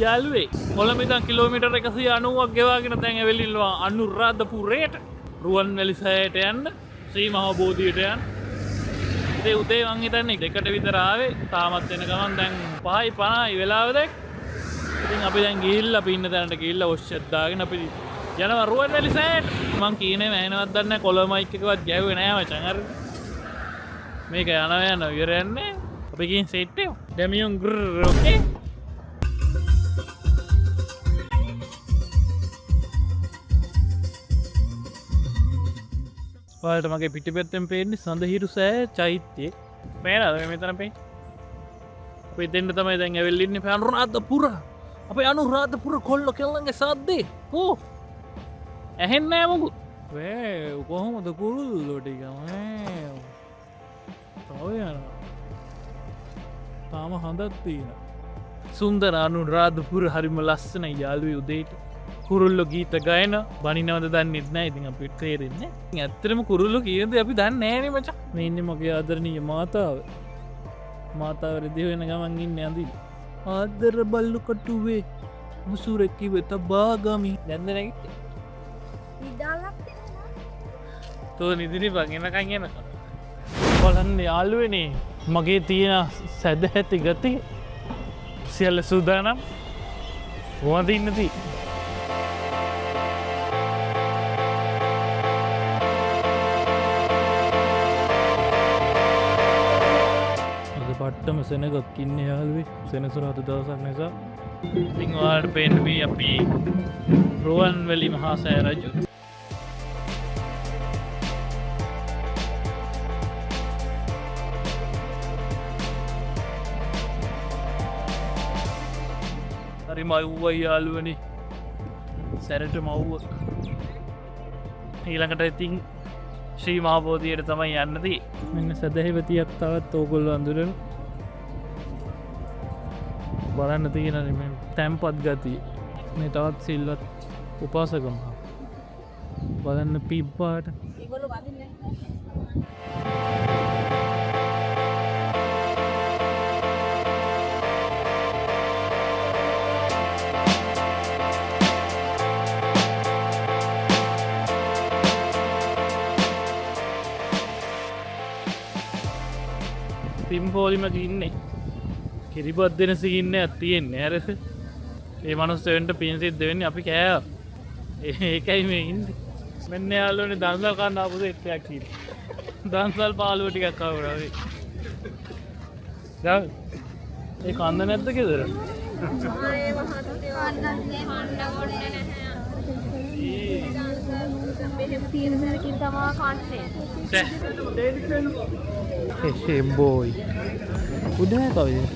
යාළුවේ. කොළඹ ඉඳන් කිලෝමීටර් 190ක් ගෙවාගෙන දැන් ඇවිල්ලා ඉන්නවා අනුරාධපුරයට. රුවන්වැලි සෑයට යන්න, ශ්‍රී මහා බෝධියට යන්න. ඉතින් උදේ මං හිතන්නේ 2ට විතර ආවේ. තාමත් එන ගමන් දැන් 5:50යි වෙලාව දැන්. ඉතින් අපි දැන් ගිහිල්ලා අපි ඉන්න තැනට ගිහිල්ලා වොෂ් එකක් දාගෙන අපි යනවා රුවන්වැලි සෑයට. මං කියන්නේ ඇහෙනවත් දන්නේ නැහැ, කොළඹ මයික් එකවත් ගැහුවේ නෑ මචං. හරි. මේක යනවා යනවා ඉවර යන්නේ. අපි ගිහින් සෙට් වෙමු. ඩැමියන් ග්‍රර් ඕකේ. ඔයාලට මගේ පිටිපැත්තෙන් පේන්නේ සඳහිරු සෑ චෛත්‍යය. පේනවද මේ මෙතන පේන්නේ? අපි දෙන්න තමයි දැන් ඇවිල්ලා ඉන්නේ අපේ අනුරාධපුර. අපේ අනුරාධපුර කොල්ල කෙල්ලන්ගේ සද්දේ. කෝ? ඇහෙන්නේ නෑ මොකුත්. වේ කොහොමද කුරුල්ලෝ ටික මේ? තව යනවා. තාම හඳක් තියෙනවා. සුන්දර අනුරාධපුර හරිම ලස්සනයි යාළුවෝ උදේට. කුරුල්ලෝ ගීත ගයන බනිනවද දන්නෙත් නෑ. ඉතින් අපිට තේරෙන්නේ නෑ. ඉතින් ඇත්තටම කුරුල්ලෝ කියන දේ අපි දන්නේ නෑනේ මචං. මේ ඉන්නේ මගේ ආදරණීය මාතාව. මාතාව රෙදි හොයන ගමන් ඉන්නේ අඳින්. ආදර බල්ලු කටුවේ මුසුරෙකි වෙත බාගමි. දැන්ද නැගිට්ටේ? නිදාගත්තේ නෑ. තෝ නිදිනි බං එනකන් එනකන්. බලන්න යාළුවනේ මගේ තියෙන සැදැහැති ගති සියල්ල සූදානම්. කොහොමද ඉන්නේ තී? අද පට්ටම සෙනගක් ඉන්නේ යාළුවේ. සෙනසුරාදා දවසක් නිසා. ඉතින් ඔයාලට පේන්න මේ අපි රුවන්වැලි මහා සෑය රජු. හරි මව්වයි යාළුවනේ. සැරට මව්ව. ඊළඟට ඉතින් ශ්‍රී මහා බෝධියට තමයි යන්න තියෙන්නේ. මෙන්න සදහැවතියක් තවත් ඕගොල්ලෝ අඳුරන බලන්න තියෙන මේ තැන්පත් ගතිය. මේ තවත් සිල්වත් උපාසක මහා. බලන්න පිබ්බාට. ඒගොල්ලෝ වදින්නේ නැහැ. පිම්පෝලිමක ඉන්නේ. කිරිබත් දෙන සීන් එකක් තියෙන්නේ. හරිද? ඒ මනුස්සයන්ට පින් සිද්ධ වෙන්නේ අපි කෑවා. ඒකයි මේ ඉන්නේ. මෙන්න යාළුවනේ දන්සල් කන්න ආපු සෙට් එකක් ඉන්නේ. දන්සල් පාළුව ටිකක් ආවුණා අපි. දැන් ඒ කන්ද නැද්ද ගෙදර? ආයේ මහත්තයෝ කන්න බොන්න නැහැ. මෙහෙම තියෙන තැනකින් තමා කන්නේ. ෂේ බෝයි. උඩ කවුද?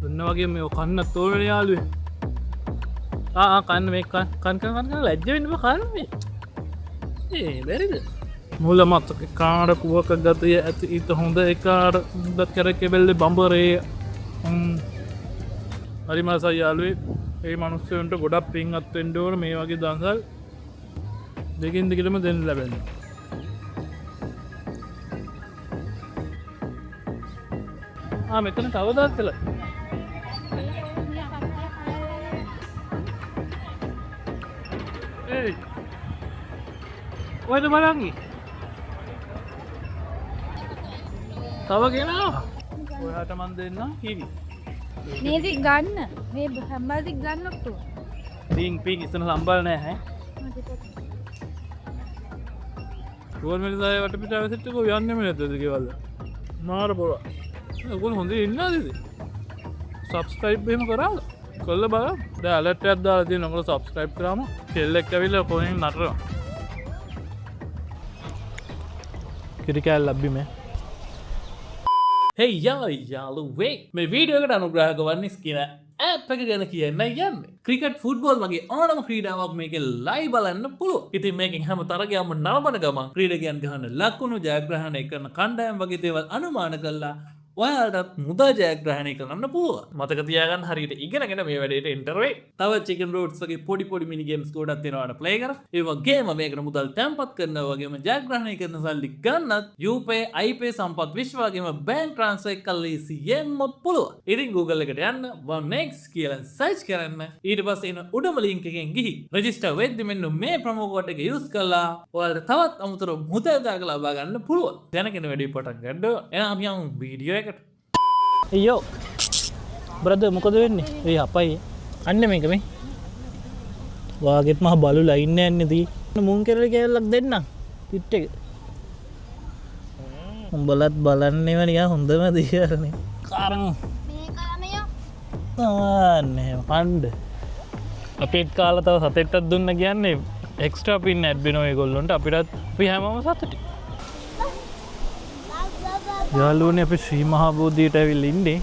ඔන්න වගේ මේ කන්නත් ඕනේ යාළුවේ. ආ ආ කන්න මේ කන් කන් කන් කන් කන් ලැජ්ජ වෙන්න බෑ කන්න මේ. ඒ බැරිද? මුල මතක කාර කුවක ගතිය ඇති ඊට හොඳ එකාර හොඳ කරකෙබෙල්ලේ බඹරේ. හරි මසයි යාළුවේ. ඒ මනුස්සයන්ට ගොඩක් පින් අත් වෙන්න ඕන මේ වගේ දන්සල් දෙකින් දෙකටම දෙන්න ලැබෙනවා. ආ මෙතන තව දන්සල. ඒයි. ඔයද බලන් ගියේ? තව ගෙනාවා. ඔයාට මං දෙන්නම් කිරි. මේ ටික ගන්න. මේ සම්බල් ටික ගන්න ඔක්කොම. පිං පිං ඉතන සම්බල් නෑ ඈ. රුවන්වැලි සෑය වටපිටාව සෙට් එක යන්නෙම නැද්ද ගෙවල්? මාර පොර. ඔයගොල්ලෝ හොඳින් ඉන්නවද ඉතින්? සබ්ස්ක්‍රයිබ් එහෙම කරාද? කරලා බලන්න. දැන් ඇලර්ට් එකක් දාලා තියෙනවා. ඔයගොල්ලෝ සබ්ස්ක්‍රයිබ් කරාම කෙල්ලෙක් ඇවිල්ලා කොහෙන් නටනවා. කිරි කෑල්ල ලැබි මේ. හේ යාළුවේ මේ වීඩියෝ එකට අනුග්‍රහක වන්නේ ස්කින ඇප් එක ගැන කියන්න යන්නේ. ක්‍රිකට් ෆුට්බෝල් වගේ ඕනම ක්‍රීඩාවක් මේකේ ලයිව් බලන්න පුළුවන්. ඉතින් මේකෙන් හැම තරගයක්ම නරඹන ගමන් ක්‍රීඩකයන් ගහන ලකුණු, ජයග්‍රහණය කරන කණ්ඩායම් වගේ දේවල් අනුමාන කරලා ඔයාලටත් මුදල් ජයග්‍රහණය කරන්න පුළුවන්. මතක තියාගන්න හරියට ඉගෙනගෙන මේ වැඩේට එන්ටර් වෙයි. තව චිකන් රෝඩ්ස් වගේ පොඩි පොඩි මිනි ගේම්ස් ගොඩක් තියෙනවා ප්ලේ කර. ඒ වගේම මේකට මුදල් තැන්පත් කරනවා වගේම ජයග්‍රහණය කරන සල්ලි ගන්නත් UPay, iPay, සම්පත් විශ්ව වගේම බැංක් ට්‍රාන්ස්ෆර් එක ලේසියෙන්ම පුළුවන්. ඉතින් Google එකට යන්න 1x කියලා සර්ච් කරන්න. ඊට පස්සේ එන උඩම ලින්ක් එකෙන් ගිහින් රෙජිස්ටර් වෙද්දි මෙන්න මේ ප්‍රොමෝ කෝඩ් එක යූස් කරලා ඔයාලට තවත් අමතර මුදල් දාග ලබා ගන්න පුළුවන්. දැනගෙන වැඩි පටන් ගන්න. එහෙනම් අපි යමු වීඩියෝ එකට. අයියෝ බ්‍රදර්, මොකද වෙන්නේ? ඒ අපයි අන්න මේක මේ වාගෙත් මහ බලු ලයින් එකක් නේ තියෙන්නේ. මුන් කෙරලි කෑල්ලක් දෙන්න පිට් එක. උඹලත් බලන්නේම නිකන් හොඳම දේවල්නේ. කරන් මේ කාමයෝ. අන්න එහෙම පණ්ඩ. අපේත් කාලා තව සතෙක්ටත් දුන්න කියන්නේ එක්ස්ට්‍රා පින් ඇඩ් වෙනවා ඒගොල්ලොන්ට. අපිටත් අපි හැමෝම සතුටුයි. යාළුවනේ, අපි ශ්‍රී මහා බෝධියට ඇවිල්ලා ඉන්නේ.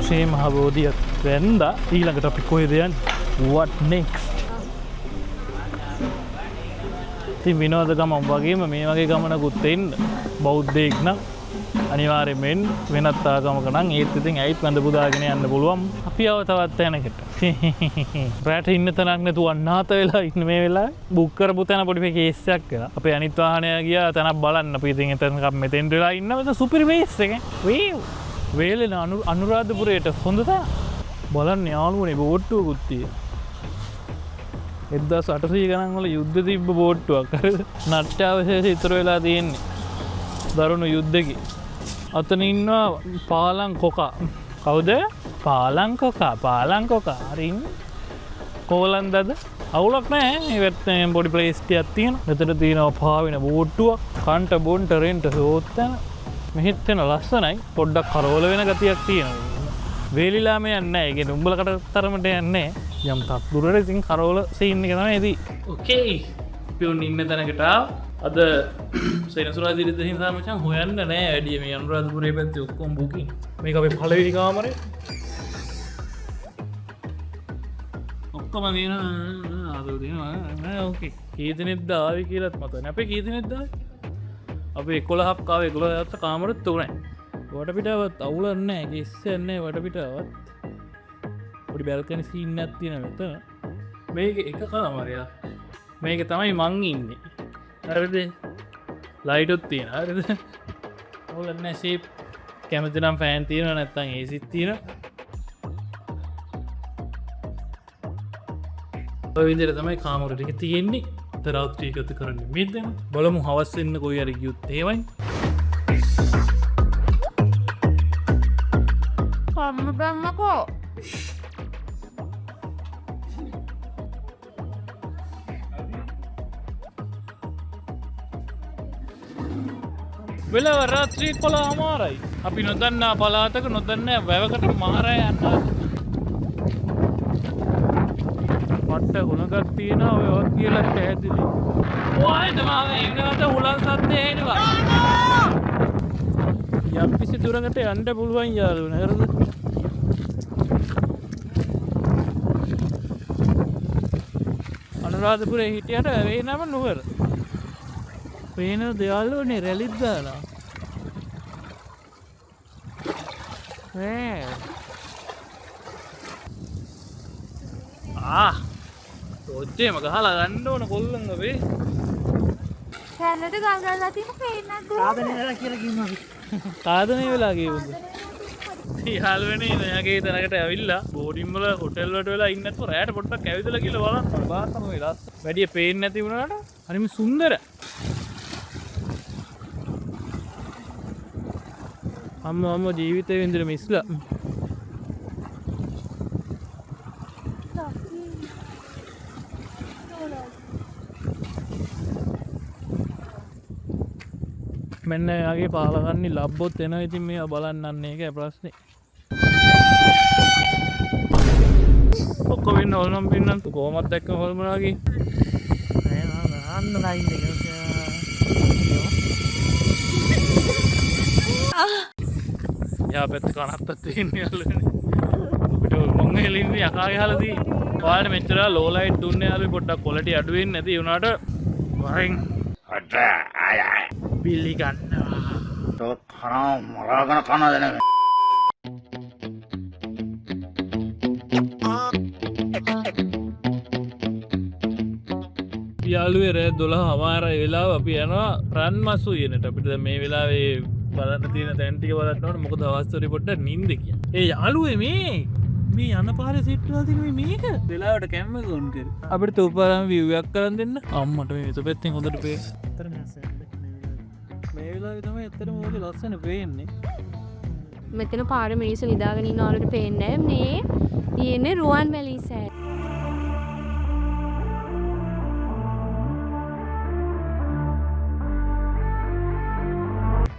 ශ්‍රී මහා බෝධියත් වැන්දා. ඊළඟට අපි කොහෙද යන්නේ? What next? ඉතින් විනෝද ගමන් වගේම මේ වගේ ගමනකුත් එන්න බෞද්ධයෙක් නම් අනිවාර්යයෙන්ම එන්න. වෙනත් ආගමක නම් ඒත් ඉතින් ඇයිත් වැඳ පුදාගෙන යන්න පුළුවන්. අපි ආව තවත් තැනකට. රැට ඉන්න තැනක් නැතුව අනාථ වෙලා ඉන්න මේ වෙලාවේ බුක් කරපු තැන පොඩි මේ කේස් එකක් වෙලා. අපේ අනිත් වාහනය ගියා තැනක් බලන්න. අපි ඉතින් එතනකම් මෙතෙන්ට වෙලා ඉන්න මෙතන සුපිරි ප්ලේස් එක. වේව්. වේලෙන අනුරාධපුරයට හොඳ තැන. බලන්න යාළුවනේ, බෝට්ටුවකුත් තියෙනවා. 1800 ගණන් වල යුද්ධ තිබ්බ බෝට්ටුවක්. හරිද? නට්‍යාවශේෂ ඉතුරු වෙලා තියෙන්නේ. දරුණු යුද්ධකි. අතන ඉන්නවා පාලං කොකා. කවුද? පාලං කොකා, පාලං කොකා. හරි ඉන්නේ. කෝලන්දද? අවුලක් නෑ. මේ පැත්තෙන් පොඩි ප්ලේස් ටිකක් තියෙනවා. මෙතන තියෙනවා පාවෙන බෝට්ටුවක්. කන්ට බොන්ට රෙන්ට සෝත්තන. මෙහෙත් වෙන ලස්සනයි. පොඩ්ඩක් කරවල වෙන ගතියක් තියෙනවා. වේලිලාම යන්නේ නෑ. ඒ කියන්නේ උඹලකට තරමට යන්නේ නෑ. යම් තක් දුරට ඉතින් කරවල සීන් එක තමයි ඇති. ඕකේ. අපි ඔන්න ඉන්න තැනකට ආවා. අද සෙනසුරාදා ඉරිදා හින්දා මචං හොයන්න නෑ වැඩිය. මේ අනුරාධපුරයේ පැත්තේ ඔක්කොම බුකින්. මේක අපේ පළවෙනි කාමරේ. ඔක්කොම තියෙනවා. අද තියෙනවා. නෑ ඕකේ. කී දෙනෙක්ද ආවේ කියලාත් මතක නෑ. අපේ කී දෙනෙක්ද ආවේ? අපි 11ක් ආවේ. 11 ගත්ත කාමර තුනයි. වටපිටාවත් අවුලක් නෑ. කේස් එකක් නෑ වටපිටාවත්. පොඩි බැල්කනි සීන් එකක් තියෙනවා මෙතන. මේක එක කාමරයක්. මේක තමයි මං ඉන්නේ. හරිද? ලයිටුත් තියෙනවා. හරිද? අවුලක් නෑ ෂේප්. කැමති නම් ෆෑන් තියෙනවා, නැත්නම් ඒසිත් තියෙනවා. ඔය විදිහට තමයි කාමර ටික තියෙන්නේ. අද රාත්‍රිය ගත කරන්නේ මෙතන. බලමු හවස් වෙන්න කොයි හරි ගියොත් එහෙමයි. කම්ම බම්මකෝ. වෙලාව රාත්‍රී 11:00යි. අපි නොදන්නා පළාතක නොදන්නා වැවකට මාරය යන්න. පට්ට ගුණකක් තියෙනවා ඔය ඔත් කියලා පැහැදිලි. ඔයද මම ඉන්නවද හුලං සද්ද එනවා. යම් කිසි දුරකට යන්න පුළුවන් යාළුවනේ, හරිද? අනුරාධපුරේ හිටියට වැවේ නම නුවර. පේන යාළුවනේ රැලිත් දාලා. ඈ. ආ. ඔච්චේම ගහලා ගන්න ඕන කොල්ලන් අපේ. කැලට ගල් ගල්ලා තියෙන පේන්නේ නැද්ද? සාධනය වෙලා කියලා කිව්වා අපි. සාධනය වෙලා කිව්වද? යාළුවනේ මෙයාගේ තැනකට ඇවිල්ලා බෝඩින් වල හොටෙල් වලට වෙලා ඉන්න නැතුව රැයට පොඩ්ඩක් ඇවිදලා කියලා බලන්න. බලන්න මේ ලස්සන. වැඩි පේන්නේ නැති වුණාට හරිම සුන්දර. අම්මෝ අම්මෝ ජීවිතේ විඳින මිස්ලා. මෙන්න එයාගේ පාලකන්නේ ලබ්බොත් එනවා. ඉතින් මේවා බලන්න අන්න ඒකයි ප්‍රශ්නේ. ඔක්කොම ඉන්න හොල්මන් පින්නන් කොහොමද දැක්කම හොල්මන වගේ. නෑ මම අන්න ලයින් එක. එහා පැත්තේ කනත්තක් තියෙන්නේ යාළුවනේ. අපිට මං එළින්නේ යකා ගහලා තියෙන්නේ. ඔයාලට මෙච්චර ලෝ ලයිට් දුන්නේ යාළුවෝ පොඩ්ඩක් ක්වොලිටි අඩු වෙන්නේ නැති ඒ වුණාට වරෙන් පිළිගන්නවා. කනවා මරාගෙන කනවා දැන. යාළුවේ රෑ 12:00 වෙලාව අපි යනවා රන්මසු උයනට. අපිට දැන් මේ වෙලාවේ බලන්න තියෙන තැන් ටික බලන්න ඕනේ. මොකද හවස් වරේ පොඩ්ඩක් නිින්ද කියන්නේ. ඒ යාළුවේ මේ මේ යන පාරේ සෙට් වෙලා තියෙන මේ මේක වෙලාවට කැම් එක ඔන් කරේ. අපිට තුපාරම විව් එකක් කරන් දෙන්න. අම්මට මේ විත පැත්තෙන් හොඳට පේන. ඇත්තටම ලස්සනයි. මේ වෙලාවේ තමයි ඇත්තටම ඔයගේ ලස්සන පේන්නේ. මෙතන පාර මිනිස්සු නිදාගෙන ඉන්න ඔයාලට පේන්නේ නැහැ. මේ තියෙන්නේ රුවන්වැලි සෑය.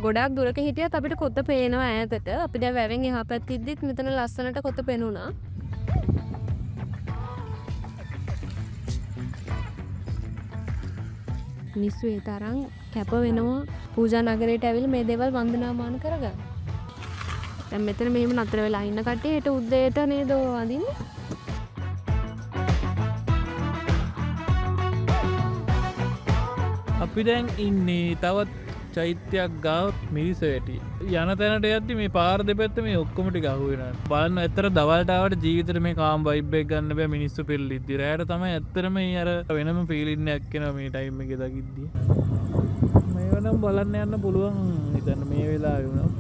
ගොඩක් දුරක හිටියත් අපිට කොත පේනවා ඈතට. අපි දැන් වැවෙන් එහා පැත්තේ ඉද්දිත් මෙතන ලස්සනට කොත පෙනුණා. මිනිස්සු ඒ තරම් කැප වෙනවා පූජා නගරයට ඇවිල්ලා මේ දේවල් වන්දනාමාන කරගන්න. දැන් මෙතන මෙහෙම නතර වෙලා ඉන්න කට්ටිය හෙට උදේට නේද ඔය වඳින්නේ? අපි දැන් ඉන්නේ තවත් චෛත්‍යයක් ගාව මිරිස වැටි. යන තැනට යද්දි මේ පාර දෙපැත්ත මේ ඔක්කොම ටික අහු වෙනවා. බලන්න ඇත්තට දවල්ට ආවට ජීවිතේට මේ කාම් වයිබ් එක ගන්න බෑ මිනිස්සු පෙරලිද්දි. රෑට තමයි ඇත්තටම මේ අර වෙනම ෆීලිං එකක් එනවා මේ ටයිම් එකේ දකිද්දි. මේව නම් බලන්න යන්න පුළුවන් හිතන්න මේ වෙලාවේ වුණත්.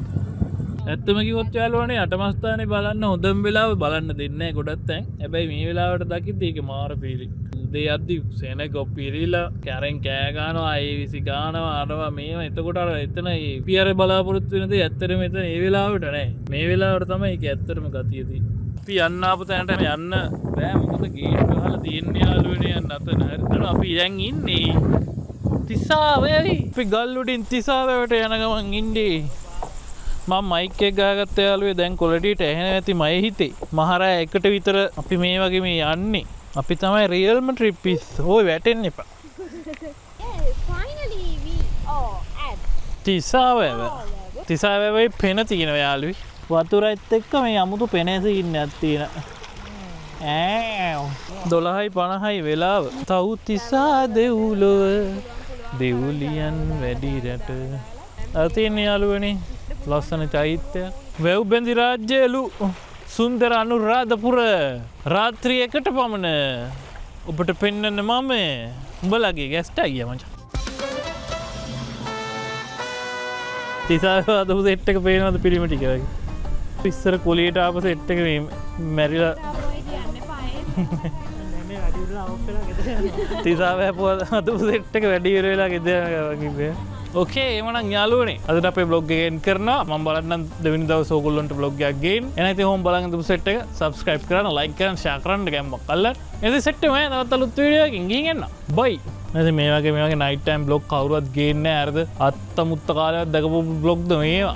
ඇත්තම කිව්වොත් යාළුවනේ අටමස්ථානේ බලන්න හොඳම වෙලාව බලන්න දෙන්නේ නෑ ගොඩක් තැන්. හැබැයි මේ වෙලාවට දකිද්දි ඒකේ මාර ෆීලිං. උදේ යද්දි සෙනග පිරීලා කැරෙන් කෑ ගහනවා, ඒ විසි ගහනවා, අරවා මේවා. එතකොට අර එතන ඒ අපි අර බලාපොරොත්තු වෙන දේ ඇත්තටම එතන ඒ වෙලාවට නෑ. මේ වෙලාවට තමයි ඒක ඇත්තටම ගතිය තියෙන්නේ. අපි යන්න ආපු තැනට යන්න බෑ, මොකද ගේට් වහලා තියෙන්නේ යාළුවනේ යන්න අතන. හරිද? අපි දැන් ඉන්නේ තිසාවැවි. අපි ගල් උඩින් තිසාවැවට යන ගමන් ඉන්නේ. මම මයික් එක ගහගත්ත යාළුවේ දැන් ක්වොලිටියට ඇහෙන ඇති මගේ හිතේ. මහරෑ එකට විතර අපි මේ වගේ මේ යන්නේ. අපි තමයි රියල්ම ට්‍රිප්පිස්. ඕයි වැටෙන්න එපා. Yes, finally we are at තිසාවැව. තිසාවැවේ පෙන තියෙනවා යාළුවේ. වතුරත් එක්ක මේ අමුතු පෙන සීන් එකක් තියෙන. ඈව්. 12:50 වෙලාව. තව් තිසා දෙව්ලොව දෙව්ලියන් වැඩි රට. අර තියෙන යාළුවනේ ලස්සන චෛත්‍යයක්. වැව් බැඳි රාජ්‍යලු සුන්දර අනුරාධපුර රාත්‍රී එකට පමණ ඔබට පෙන්වන්න මම උඹලගේ ගැස්ටා ගියා මචං. තිසාව හදපු සෙට් එක පේනවද පිරිමි ටික වගේ? ඉස්සර කුලියට ආපු සෙට් එක මේ මැරිලා මේ වැඩි වෙලා ඔෆ් වෙලා ගෙදර යනවා. තිසාව හදපු සෙට් එක වැඩි ඉවර වෙලා ගෙදර යනවා වගේ බෑ. ඕකේ එහෙමනම් යාළුවනේ අදට අපේ බ්ලොග් එක එන්ඩ් කරනවා. මම බලන්නම් දෙවෙනි දවසේ ඕගොල්ලන්ට බ්ලොග් එකක් ගේන්න. එහෙනම් ඉතින් හොම් බලන් ඉඳපු සෙට් එක සබ්ස්ක්‍රයිබ් කරන්න, ලයික් කරන්න, ෂෙයා කරන්න, ගැම්මක් අල්ලන්න. ඉතින් සෙට් එක මම තවත් අලුත් වීඩියෝ එකකින් ගිහින් එන්නම්. බයි. ඉතින් මේ වගේ නයිට් ටයිම් බ්ලොග් කවුරුවත් ගේන්නේ නෑ. හරිද? අත්ත මුත්ත කාලයක් දැකපු බ්ලොග්ද මේවා.